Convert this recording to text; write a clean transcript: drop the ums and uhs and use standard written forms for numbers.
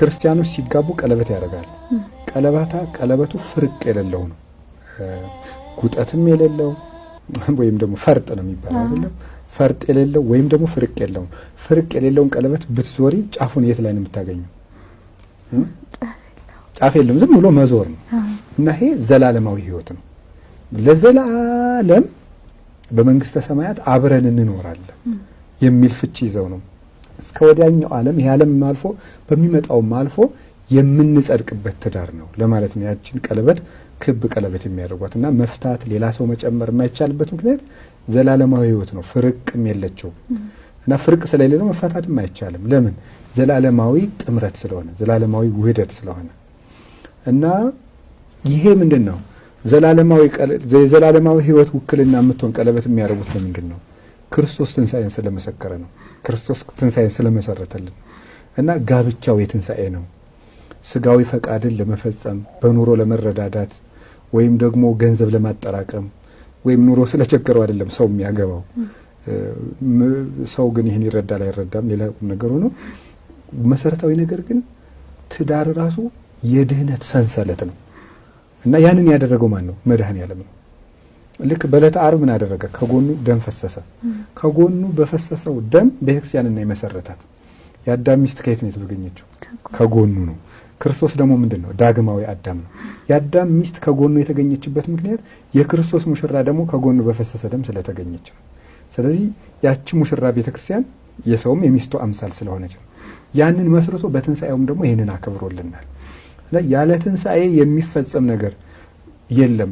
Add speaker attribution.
Speaker 1: ክርስቲያኖች ሲጋቡ ቀለበት ያደርጋሉ። ቀለበቱ ፍርቅ የሌለው ነው፣ ጉጠትም የሌለው ወይም ደግሞ ፈርጥ ነው የሚባለው አይደለም። ፈርጥ የሌለው ወይም ደግሞ ፍርቅ የለውም። ፍርቅ የሌለውን ቀለበት ብትዞሪ ጫፉን የት ላይ ነው የምታገኘው? ጫፍ የለውም። ዝም ብሎ መዞር ነው እና ይሄ ዘላለማዊ ሕይወት ነው። ለዘላለም በመንግስተ ሰማያት አብረን እንኖራለን የሚል ፍቺ ይዘው ነው እስከ ወዲያኛው ዓለም፣ ይሄ ዓለም አልፎ በሚመጣውም አልፎ የምንጸድቅበት ትዳር ነው ለማለት ነው። ያችን ቀለበት ክብ ቀለበት የሚያደርጓት እና መፍታት ሌላ ሰው መጨመር የማይቻልበት ምክንያት ዘላለማዊ ሕይወት ነው። ፍርቅም የለችውም እና ፍርቅ ስለሌለው መፋታትም አይቻልም። ለምን? ዘላለማዊ ጥምረት ስለሆነ፣ ዘላለማዊ ውህደት ስለሆነ። እና ይሄ ምንድን ነው? የዘላለማዊ ሕይወት ውክልና የምትሆን ቀለበት የሚያደርጉት ለምንድን ነው? ክርስቶስ ትንሣኤን ስለመሰከረ ነው። ክርስቶስ ትንሣኤን ስለመሰረተልን እና ጋብቻው የትንሣኤ ነው። ስጋዊ ፈቃድን ለመፈጸም፣ በኑሮ ለመረዳዳት ወይም ደግሞ ገንዘብ ለማጠራቀም ወይም ኑሮ ስለቸገረው አይደለም ሰው የሚያገባው። ሰው ግን ይህን ይረዳል አይረዳም ሌላ ቁም ነገር ሆኖ፣ መሰረታዊ ነገር ግን ትዳር ራሱ የድህነት ሰንሰለት ነው እና ያንን ያደረገው ማን ነው? መድኃኔዓለም ነው። ልክ በዕለተ ዓርብ ምን አደረገ? ከጎኑ ደም ፈሰሰ። ከጎኑ በፈሰሰው ደም ቤተክርስቲያንን የመሰረታት። የአዳም ሚስት ከየት ነው የተገኘችው? ከጎኑ ነው። ክርስቶስ ደግሞ ምንድን ነው? ዳግማዊ አዳም ነው። የአዳም ሚስት ከጎኑ የተገኘችበት ምክንያት የክርስቶስ ሙሽራ ደግሞ ከጎኑ በፈሰሰ ደም ስለተገኘች ነው። ስለዚህ ያቺ ሙሽራ ቤተክርስቲያን የሰውም የሚስቱ አምሳል ስለሆነች ነው። ያንን መስርቶ በትንሣኤውም ደግሞ ይህንን አክብሮልናል። ያለ ትንሣኤ የሚፈጸም ነገር የለም።